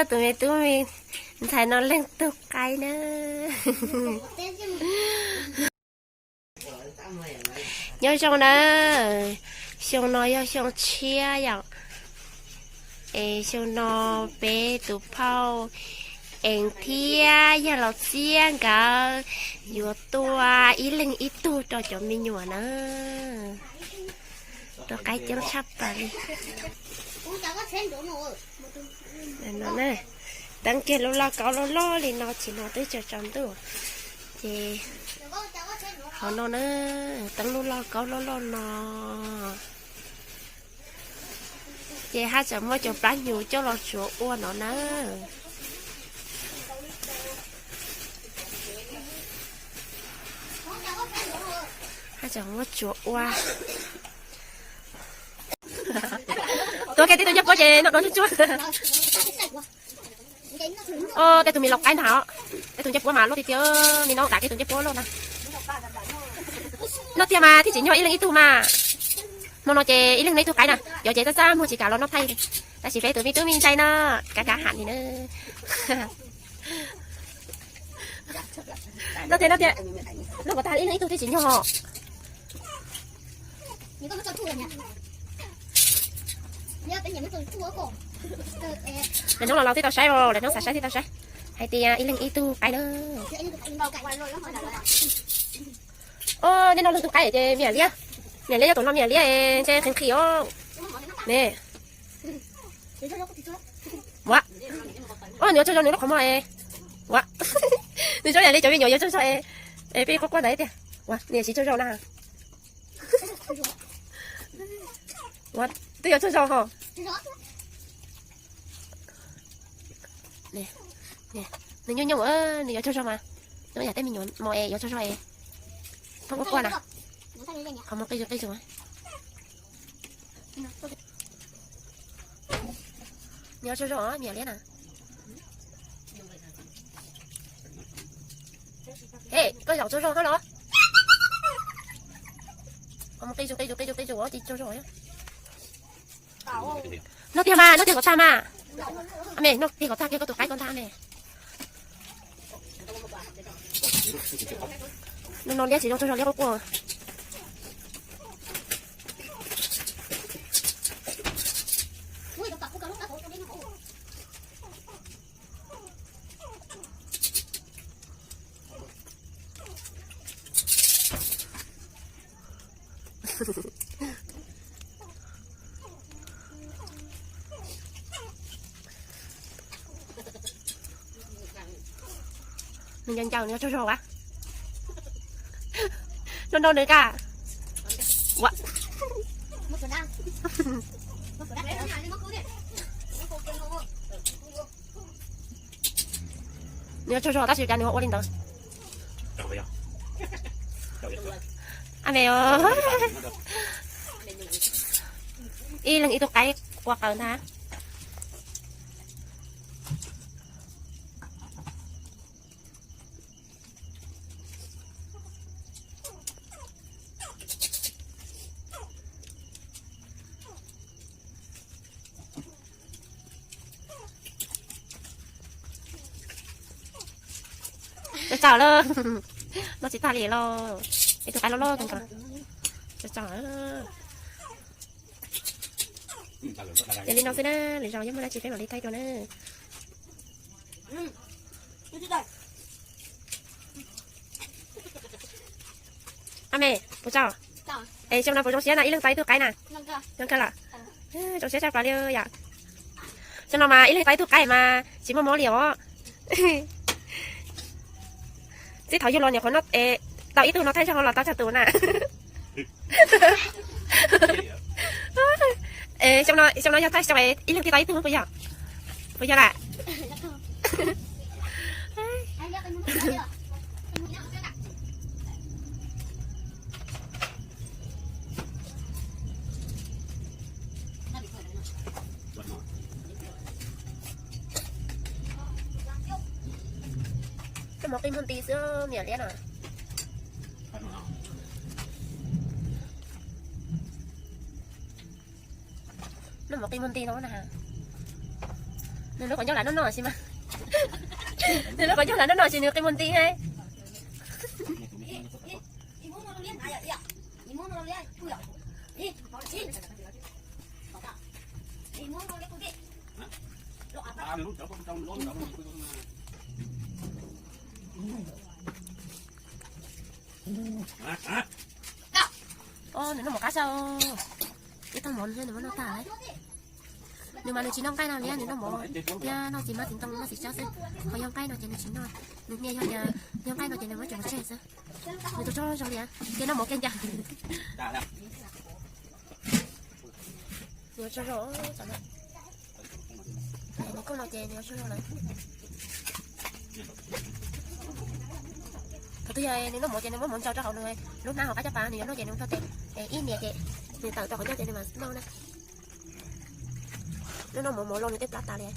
Tus me tub me ntxhais no leej tug qaib na. Nyob zoo na, xyoo no yog xyoo tshiab yom. Es xyoo no peb tus phauj Eev thiab yawg Laus Txiab nkawd yuav tua ib leeg ib tug rau cov me nyuam na. Tua qaib coob tshaj plaws li. Teeb kiag lub lauj kaub loj loj li no, tsis no twb tsaus tsaus ntuj. Ces hauv no na, teeb lub lauj kaub loj loj no. Ces haj tseem muab cov plab hnyuv coj los tsuav ua no na. Haj tseem muab tsuav ua. Tuav kiag tib tug ncej puab ces noj dua ntsuab. Tej tus me laus qaib ntag os. Tej tus ncej puab mas loj tiag tiag, nim no dam kiag tus ncej puab loj na. Noj tiag mas thiaj tsim nyog ib leeg ib tug mas. Hmo no ces ib leeg noj ib tug qaib na, cov ces txaj txaj muag tsis kam los noj thaij li. Tab sis peb tus me tub me ntxhais no kav kav ham li na. Noj tiag, noj tiag. Noj kom tag ib leeg ib tug thiaj tsim nyog. Lawv hnub los laus thiaj tau saib, lawv hnub xav saib thiaj tau saib. Hais tias ib leeg ib tug qaib na. Os, nej noj leej tug qaib ces me nyuam liab, me nyuam liab yog tus no me nyuam liab ntshe qhis qhis os. Ne, ua, os, nws yuav tsaug zog nws lub qhov muag es, ua, nws zoo yam li cov me nyuam yuav tsaug zog es, es peb quaj quaj ntawd tiag. Ua, nws siv tsaug zog na. Ua, twb yuav tsaug zog ho. Nws nyooj nyooj, nws yuav tsaug zog mas. Nyob yam tej me nyuam mos es yuav tsaug zog es, pheej quaj quaj na. Qhov muag qij zug qij zug. Nws yuav tsaug zog os, me nyuam liab na. He, koj zaum tsaug zog hab los? Qhov muag qij zug qij zug qij zug qij zug ces tsaug zog. Noj tiag mas, noj tiag kom tag mas. Me, noj tiag kom tag kiag koj tus qaib ko ntag me. Noj no liab tsis zoo tsaug zog liab quaj quaj. Nws ncaws ncaws nws yuav tsaug zog as. Noj noj nws ka. Ua, nws yuav tsaug zog tab sis cas nws ua li ntawd. A me, ib leeg ib tug qaib qua qaws ntag. Tsaug tsaug lawm, noj tsis tag li los, ib tug qaib loj loj tag nkaus. Tsaug tsaug. Ces li no xwb na, lwm zaus yog muaj dab tsi peb mam li thaij dua na. A me, puas tsaug? Es xyoo no puas zoo siab na, ib leeg tau ib tug qaib na? Zoo kawg los? Zoo siab tshaj plaws li yom. Xyoo no mas ib leeg tau ib tug qaib mas tsis muaj mob li os. Txij thaum yug los nyuam qhuav tau ib tug no thaij zog los tau tsawg tus na. Xyoo no yog thaij xyoo ib leeg thiaj tau ib tug puas yog? Puas yog lawm? Koj mov qij muag nti xwb me nyuam liab no. Noj mov qi muag nti no na. Nws lub qhov ncauj lam noj no sis mas, nws lub qhov ncauj lam noj no sis nws qi muag nti thiab. Nws noj mov qab xwb. Ib tag mov nws muab noj tag lawm. Nws mas nws tsis noj nqaij no li, nws noj mov thiab noj txiv mab txiv ntoo noj txiv tsawb xwb. Ho yog nqaij no ces nws tsis noj. Nws niaj yog tias yog nqaij no ces nws muab coj mus tseg xwb. Nws tus tsaug zog li, ces noj mov kiag ncaj. Nws tsaug zog, nws koj no ces nws tsaug zog lawm. Thaum twg yog nws noj mov ces nws muab mov ntsaws rau hauv nws lub hnab hauv qab caj pas, nws yuav noj ces nws tog tes ib nias ces nws tawm rau qhov ncauj ces nws mam noj na. Nws noj mov mov los nws tej plab tas li.